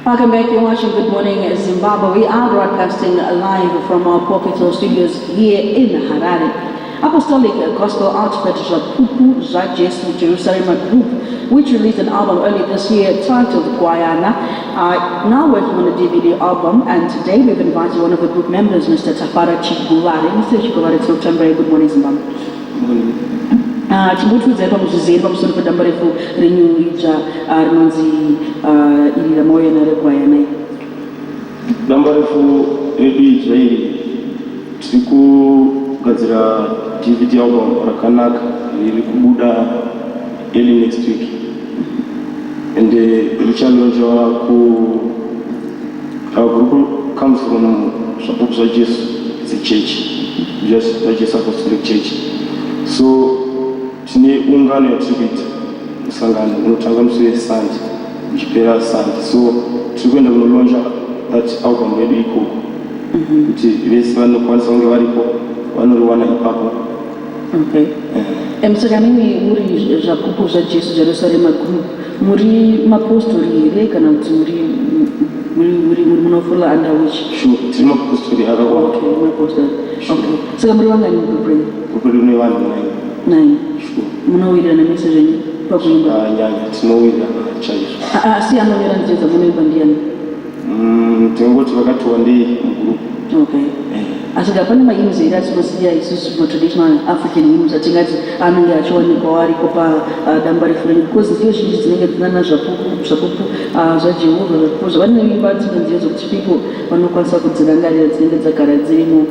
Welcome back. You're watching Good Morning Zimbabwe. We are broadcasting live from our Pocket Studios here in Harare. Apostolic Gospel Outfit Zvapupu ZvaJesu Jerusalem Group, which released an album earlier this year titled Gwayana, are now working on a DVD album. And today we've invited one of the group members, Mr. Tafara Chiguvare. Mr. Chiguvare, it's Dr. Good morning, Zimbabwe. Ah, chimbotiudzai pamuzvizere pamusoro pedambarefu renyu idzva rinonzi iri ramauya naro Gwayana iri. Dambarefu redu idzva iri, tiri kugadzira DVD album rakanaka riri kubuda early next week, and richalaunchwa ku our group comes from Zvapupu zvaJesu. It's a church, just zvaJesu Apostolic Church. So tine ungano yatiri kuita, musangano unotanga musi weSunday uchipera Sunday. So tiri kuenda kunolauncha that album yedu ikoko, kuti vese vanokwanisa kunge varipo vanoriwana ipapo. Okay. Saka mimi muri Zvapupu zvaJesu Jerusarema Group, muri mapostori here kana kuti muri munofalla under which? Sure, tiri mapostori akawanda. Okay, mapostori, okay. Saka muri vangani mugroup renyu? Group redu rine vanhu 9. 9? Sure. Munowirirana mese zvenyu pakuimba? Anyanya, tinowirirana chaizvo. Asi anonyora nziyo dzamunoimba ndiani? Tingangoti vakati wandei mugroup. Okay. Asi ka pane mahymns here atinoziva isusu, matraditional African hymns atingati anenge achiwanikwawo ariko padambarefu renyu? Because nziyo zhinji dzinenge dzinana Zvapupu zvaJehovha, Zvapupu zvavanoimba, dzimwe nziyo dzokuti people vanokwanisa kudzirangarira, dzinenge dzagara dzirimo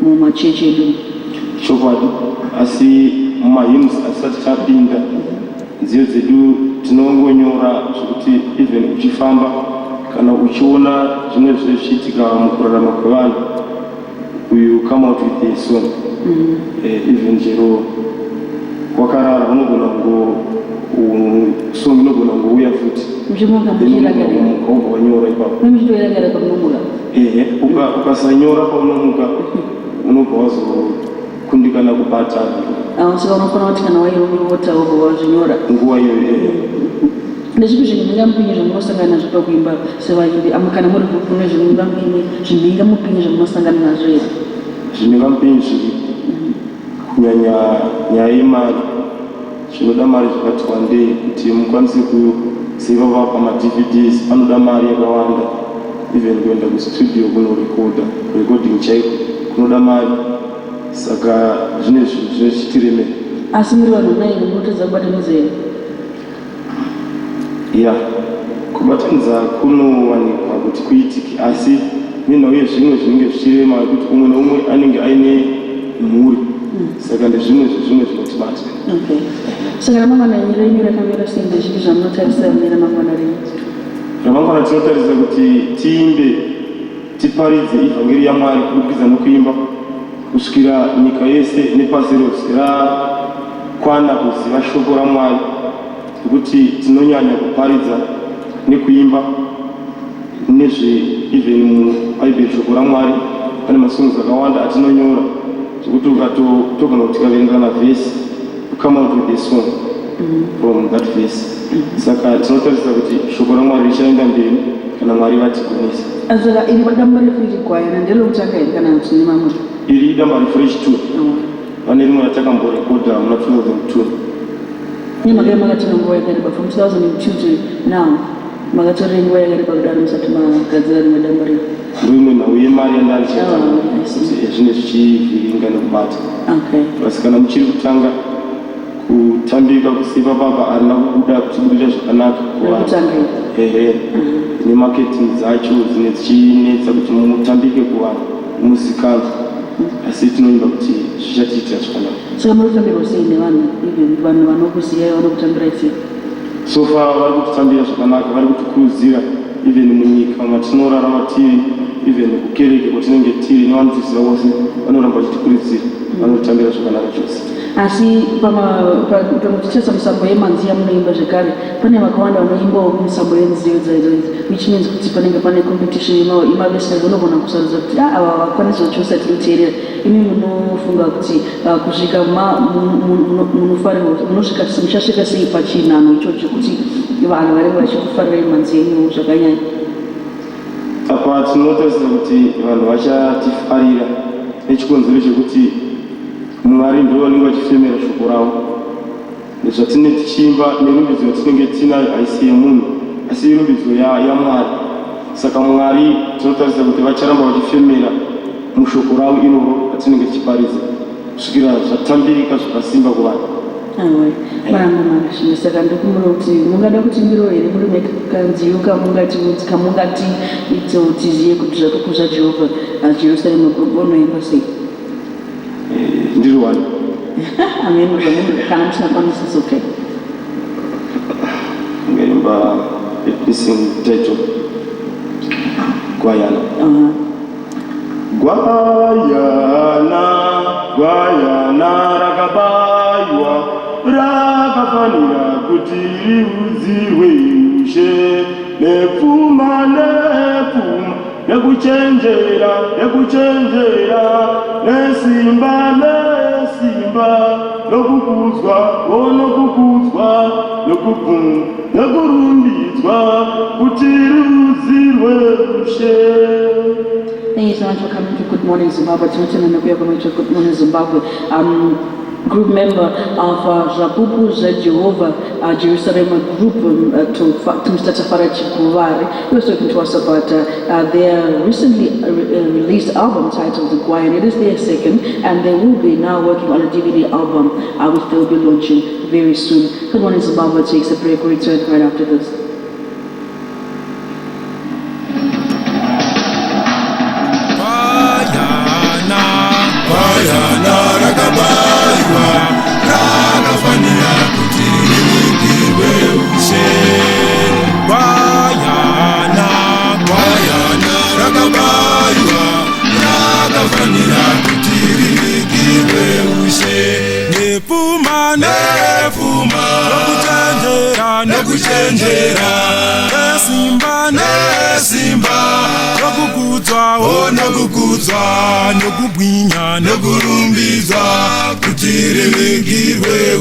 mumachechi edu. Chokwadi, asi mumahymns asati tapinda, nziyo dzedu tinongonyora zvekuti even uchifamba kana uchiona zvimwe zvinenge zvichiitika mukurarama kwevanhu, you come out with a song. Even chero wakarara, unogona kungo song inogona kungouya futi. Muchimuka muchirangarira. Muka wobva wanyora ipapo. Muchitoirangarira pamunomuka. Ehe, ukasanyora paunomuka, unobva wazokundikana kubata. Saka unofanira kuti kana wairota wobva wazvinyora. Nguva iyoyo, ehe. Ndezvipi zvimhingamupinyi zvamunosangana nazvo pakuimba sevaimbi? Ama kana muri group, mune zvimhingamupinyi zvamunosangana nazvo here? Zvimhingamupinyi zviripo, kunyanya nyaya yemari. Zvinoda mari zvakati wandei kuti mukwanise kuziva va pamaDVDs, panoda mari yakawanda. Even kuenda kustudio kunorekodha, recording chaiko kunoda mari. Saka zvine zvinhu zvine zvichitiremera. Asi muri vanhu nine, munotadza kubatanidza here? Ya, kubatanidza kunowanikwa kuti kuitike, asi nenhau yezvimwe zvinenge zvichirema, yekuti umwe neumwe anenge aine mhuri, saka ndezvimwe zvezvimwe zvinotibata. Okay, saka ramangwana renyu rakamira sei? Ndezvipi zvamunotarisira mune ramangwana renyu? Ramangwana tinotarisa kuti tiimbe, tiparidze ivhangeri yaMwari kubudikidza nokuimba, kusvikira nyika yese nepasi rose rakwana kuziva shoko raMwari, nekuti tinonyanya kuparidza nekuimba nezve even mubhaibheri, shoko raMwari. Pane masongs akawanda atinonyora zvekuti ukatogona kuti tikaverenga kana vhesi, you come out with a song from that verse. Saka tinotarisa kuti shoko raMwari richaenda mberi kana Mwari vatigonesa. Saka iri dambarefu iri, Gwayana, nderokutanga here kana kuti nemamwe? Iri idambarefu rechi2. Pane rimwe ratakamborekodha muna 2002. Nemhaka yamakatora nguva yakareba from 2002 to now, makatorera nguva yakareba kudaro musati magadzira rimwe dambarefu? Ndoimwe nhau yemari yandarichata. Oh, I see. Kuti zvine zvichivhiringa nekubata. Asi kana muchiri kutanga kutambika kusiva papa, harina kubuda kuchibudira zvakanaka kuvanhu. Rekutanga iri? Ehe, nemarketing dzacho dzine dzichinetsa kuti mutambike kuvanhu, muzikanzwa, asi tinoimba kuti zvichatiitira zvakanaka. Saka muri kutambirwa sei nevanhu, even vanhu vanokuziyai vanokutambirai sei? So far vari kutitambira zvakanaka, vari kutikurudzira, even munyika matinorarama tiri, even kukereke kwatinenge tiri, nevanotiziva vose vanoramba vachitikurudzira, vanotitambira zvakanaka chose. Asi pamuchitarisa musambo yemanzi yamunoimba zvekare, pane vakawanda vanoimbawo musambo yenziyo dzaidzo idzi, which means kuti panenge pane competition yemavese. Vanogona kusarudza kuti, "Ah, ava vakwanisa chose atinoteerera." Imi munofunga kuti kusvika munofanirwa munosvika, muchasvika sei pachinhanho ichocho chekuti Vanhu vanenge vachikufarirai mhanzi yenyu zvakanyanya. Apa tinotarisira kuti vanhu vachatifarira nechikonzero chekuti Mwari ndivo vanenge vachifemera shoko ravo. Zvatinenge tichiimba nerumbidzo yatinenge tinayo haisi yemunhu asi irumbidzo yaMwari. Saka Mwari tinotarisira kuti vacharamba vachifemera mushoko ravo iroro ratinenge tichiparidza kusvikira zvatambirika zvakasimba kuvanhu. Awe, maramba makashinga. Saka ndokumbira kuti mungada kutimbirawo here muri mega kanziyo kamungati kamungati ito tizive kuti Zvapupu zvaJehovha Jerusarema Group vanoimba sei? Ndiri one. Amen. Kana musina kwanisa, it's okay. Ngaimba, let me sing title Gwayana. Gwayana, Gwayana rakabaywa, rakafanira kuti riudzirwe ushe nepfuma, nepfuma, nekuchenjera, nekuchenjera, nesimba, nesimba, nokukudzwa o nokukudzwa, nokurumbidzwa, kuti riudzirwe ushe. Thank you so much for coming to Good Morning Zimbabwe. Tinotenda nekuuya kunoitwa Good Morning Zimbabwe. Group member of Zvapupu zvaJehovha Jerusalem Group, to Mr. Tafara Chiguvari. He was talking to us about their recently released album titled The Gwayana. It is their second, and they will be now working on a DVD album, which they will be launching very soon. Good Morning Zimbabwe takes a break. We return right after this. Gwayana, Gwayana rakabaywa, rakafanira kuti rivigirwe ushe. Gwayana, Gwayana rakabaywa, rakafanira kuti rivigirwe ushe nepfuma, nepfuma, nokuchenjera, nekuchenjera, nesimba, nesimba, nokukudzwa o nokukudzwa, nokubwinya, nokurumbidzwa, kuti rivigirwe.